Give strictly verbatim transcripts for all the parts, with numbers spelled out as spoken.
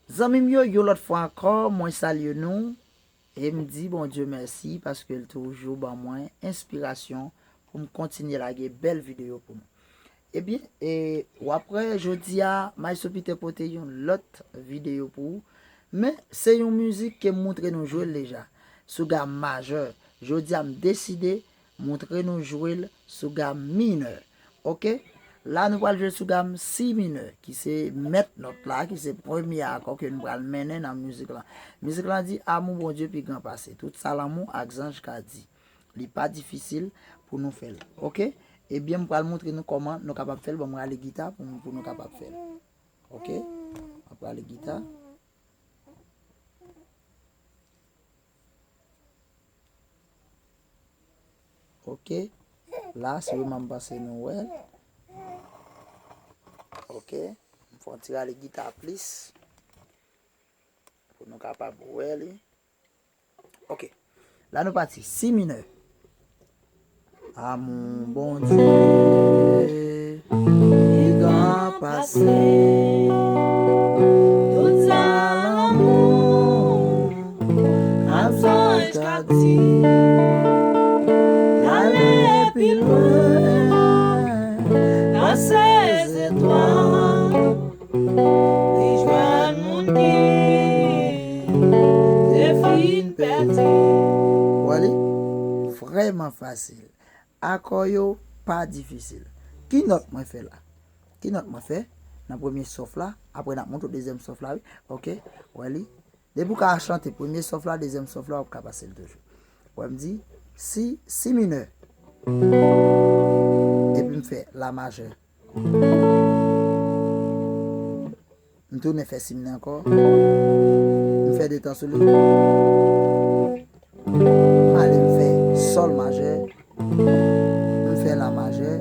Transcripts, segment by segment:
Zanmi m yo, yon lòt fwa ankò, mwen salye nou e m di Bondye mèsi paske l toujou ban mwen enspirasyon pou m kontinye lage bèl videyo pou nou. Ebyen, e, w ap wè jodi a, Maestro Peter pote yon lòt videyo pou ou. Men, se yon mizik ke m montre nou jwe l deja, sou gam majè. Jodi a, m deside montre nou jwe l sou gam minè. Oke? La, nou pral jwe l sou gam si minè, ki se mèt nòt la, ki se premye akò ke nou pral mennen nan mizik lan. Mizik lan di, "Amou Bondye pi gran pase tout sa lanmou ak zanj ka di." Li pa difisil pou nou fè l. Oke? Ebyen, m pral montre nou kòman nou kapab fè l. Ban m rale gita pou, pou nou kapab fè l. Oke? M ap rale gita. Oke. La, si w wè m panse nou wè l. Oke. M fè yon ti rale gita plis. Pou nou kapab wè li. Oke. La nou pati. Si minè. Amou Bondye, li gran pase tout sa lanmou ak zanj ka di. L ale pi lwen pase zetwal. Li jwenn moun ki te fin pèdi. Wè li? Vrèman fasil. Akò yo pa difisil. Ki nòt mwen fè la? Ki nòt mwen fè nan premye sòf la? Apre n ap montre w dezyèm sòf la, wi. Oke, wè li. Depi w ka chante premye sòf la, dezyèm sòf la, w ap ka pase l toujou. Wè m di, si, si minè. Epi m fè la majè. M tounen fè si minè ankò. M fè de tan sou li. M ale m fè sòl majè. M fè la majè.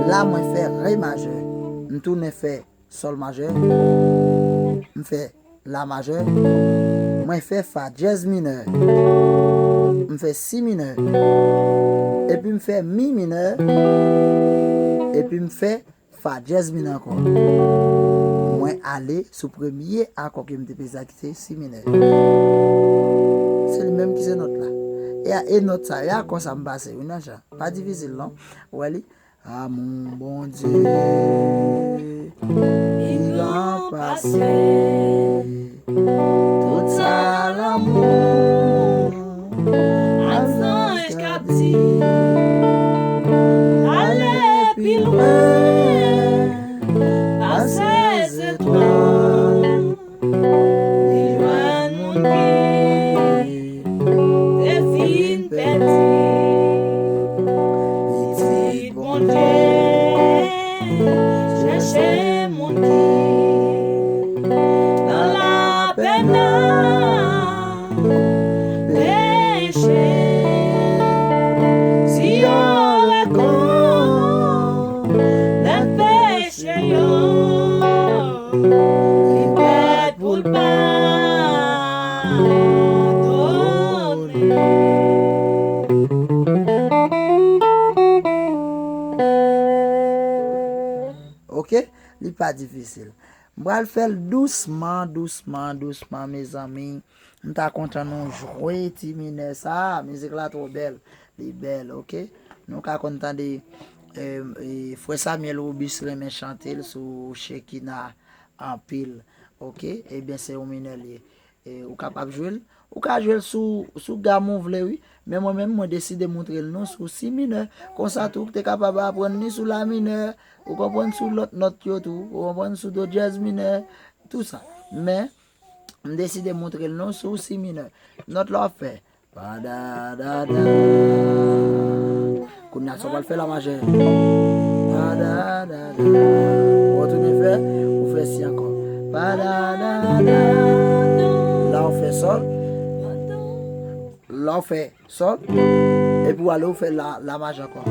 La mwen fè re majè. M tounen fè sòl majè. M fè la majè. Mwen fè fa dyèz minè. M fè si minè. Epi m fè mi minè. Epi m fè fa dyèz minè ankò. Mwen ale sou premye akò ke m te peze a ki se si minè. Se li menm ki se nòt la. E, e nòt sa, e akò sa m pase, wi, nan jan. Pa difisil, non. Ou wè li? Amou Bondye, li gran pase tout sa lanmou ak zanj ka di. Ale pi lwen pase zetwal. Li jwenn moun ki te fin pèdi. Pitit Bondye chèche moun ki nan lapenn ak peche. Si yo rekonèt peche yo, li prèt pou l padone. Oke, li pa difisil. M pral fè l dousman, dousman, dousman, mezanmi. M ta kontan nou jwe ti minè sa. Mizik la twò bèl. Li bèl, oke? Nou ka konn tande, e, e, frè Samuel Robus renmen chante l sou Shekinah anpil, oke? Ebyen, se yon minè l ye. E, ou kapab jwe l. Ou ka jwe l sou, sou gam ou vle, wi. Men mwen menm, mwen deside montre l nou sou si minè. Konsa tou, ou te kapab aprann li sou la minè. Ou konprann, sou lòt nòt yo tou. Ou konprann, sou do dyèz minè. Tou sa. Men, m deside montre l nou sou si minè. Nòt la w ap fè. Pa da da da. Kounye a sa w pral fè la majè. Pa da da da. Ou retounen fè, ou fè si ankò. Pa da da da. La w fè sòl. La w fè sòl. Epi w ale w fè la, la majè ankò.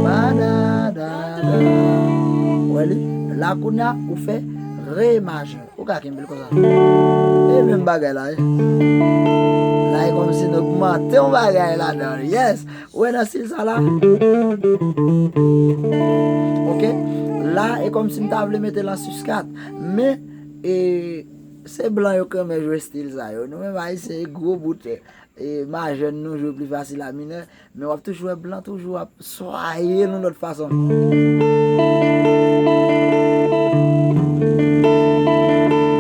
Pa da da da. Ou wè li? La kounye a ou fè re majè. Ou ka kenbe l konsa. E menm bagay la, wi. La, e kòmsi n ogmante yon bagay ladan l. Yes! Ou wè nan stil sa la? Oke? La, e kòmsi m ta vle mete l an sis kat. Men, E se blan yo k renmen jwe stil sa yo. Nou menm Ayisyen, e gwo bout, e majè n nou jwe pli fasil a minè, men w ap toujou wè blan toujou ap swaye l yon lòt fason.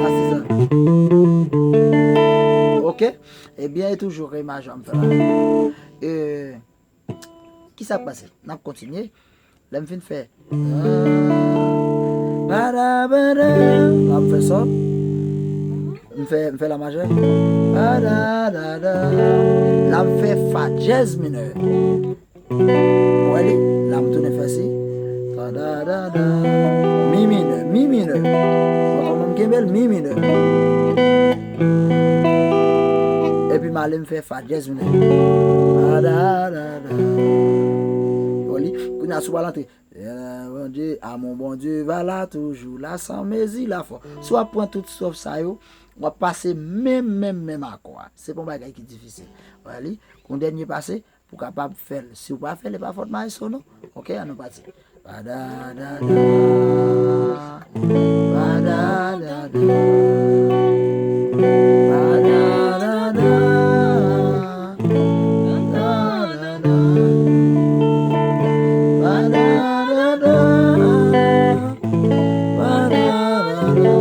Sa se sa. Oke? Ebyen, e toujou re majè m fè la. E, kisa k pase? N ap kontinye. Lè m fin fè, ah, bada, bada, la m fè sòl. M fè, m fè la majè. Bada, da, da. La m fè fa dyèz minè. Ou wè li? La m tounen fè si. Fa, da, da, da. Mi minè, mi minè. Mwen kòman m kenbe l? Mi minè. Epi m ale m fè fa dyèz minè. Fa, da, da, da. Ou wè li? Kounye a, si w al antre, eh, Bondye, a mon Bondye, va la, toujou la, san mezi, la fò. Si w ap pran tout sòf sa yo, w ap pase menm, menm, menm akò a. Se pa yon bagay ki difisil. Ou wè li? Yon dènye pase, pou w kapab fè l. Si w pa fè l, e pa fòt maestro, non. Oke, ann nou pati. Pa da da da, pa da da da, pa da da da, pa da da da, pa da da da, pa da da da.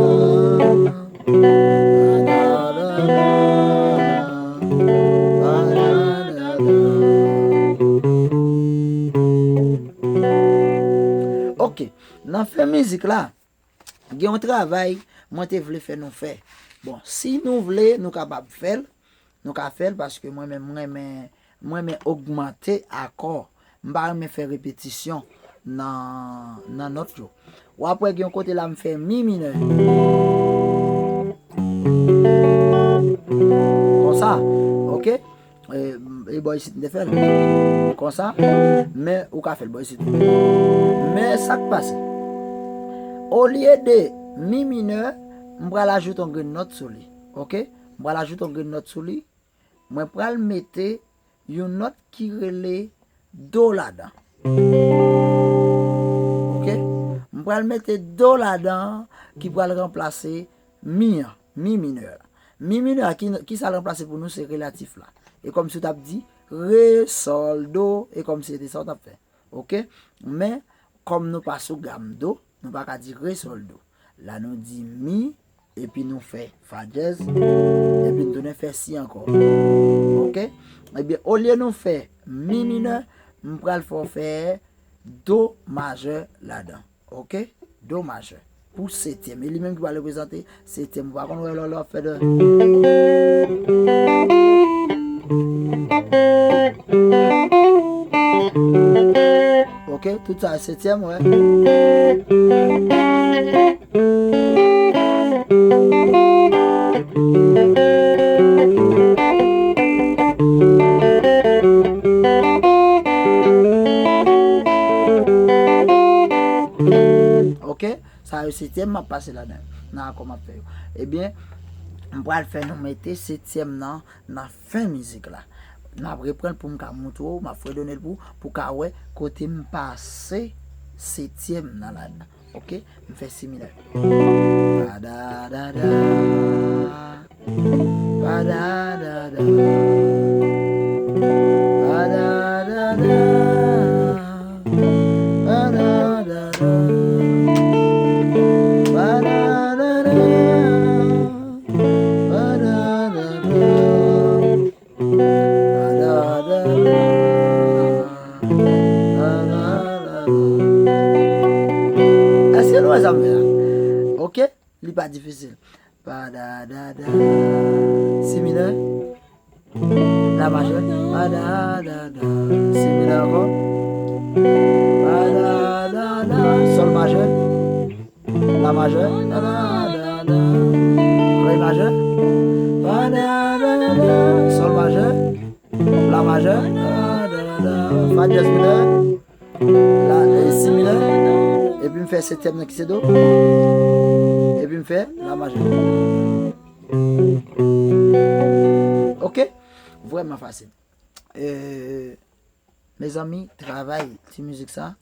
Ok, nan fen mizik la, gen yon travay mwen te vle fè nou fè. Bon, si nou vle, nou kapab fè l. Nou ka fè l paske mwen menm, mwen renmen, mwen renmen ogmante akò. M pa renmen fè repetisyon nan, nan nòt yo. W ap wè gen yon kote la m fè mi minè. Konsa, ok? E, e bò isit m te fè l. Konsa, men ou ka fè l bò isit. Men sa k pase? Olye de mi minè, m pral ajoute yon grenn nòt sou li. Ok? M pral ajoute yon grenn nòt sou li. Mwen pral mete yon nòt ki rele do ladan. Ok? M pral mete do ladan ki pral ranplase mi an, mi minè la. Mi minè a, ki, ki sa l ranplase pou nou, se relatif la. E kòmsi w t ap di re, sòl, do, e kòmsi se te sa w t ap fè. Ok? Men, kòm nou pa sou gam do, nou pa ka di re, sòl, do. La nou di mi, epi nou fè fa dyèz, epi nou tounen fè si ankò. Ok? Ebyen, olye nou fè mi minè, m pral fè w fè do majè ladan. Ok? Do majè. Pou setyèm. E li menm ki pral reprezante setyèm. Ou pa konn wè lò lè w ap fè do. Ok? Tout sa setyèm, wè. Ok? Sa yo setyèm m ap pase ladan. Nan akò m ap fè yo. Ebyen, m pral fè nou mete setyèm nan, nan fen mizik la. M ap reprann pou m ka moutre w, m ap fredone l pou, pou w ka wè kote m pase setyèm nan ladan. Ok? M fè si minè. Pa da da da. Pa da da da. Pa da da da. Pa da da da. Pa da da da. Pa da da da. Pa da da da. Pa da da da. Èske nou wè sa m fè a? Ok? Li pa difisil. Pa da da da. Si minè. La majè. Pa da da da. Si minè ankò. Pa da da da. Sòl majè. La majè. Pa da da da. Re majè. Pa da da da. Sòl majè. La majè. Pa da da da. Fa dyèz minè. La, e, si minè. Epi m fè setyèm nan ki se do. Epi m fè la majè. Ok? Vrèman fasil. E, mezanmi, travay ti mizik sa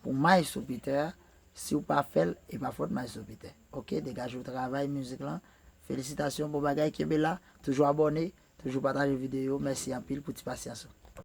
pou Maestro Peter a, si w pa fè l, e pa fòt Maestro Peter. Ok, degaje w travay mizik lan. Felisitasyon, bon bagay, kenbe la. Toujou abòne, toujou pataje videyo. Mèsi anpil pou ti pasyans ou.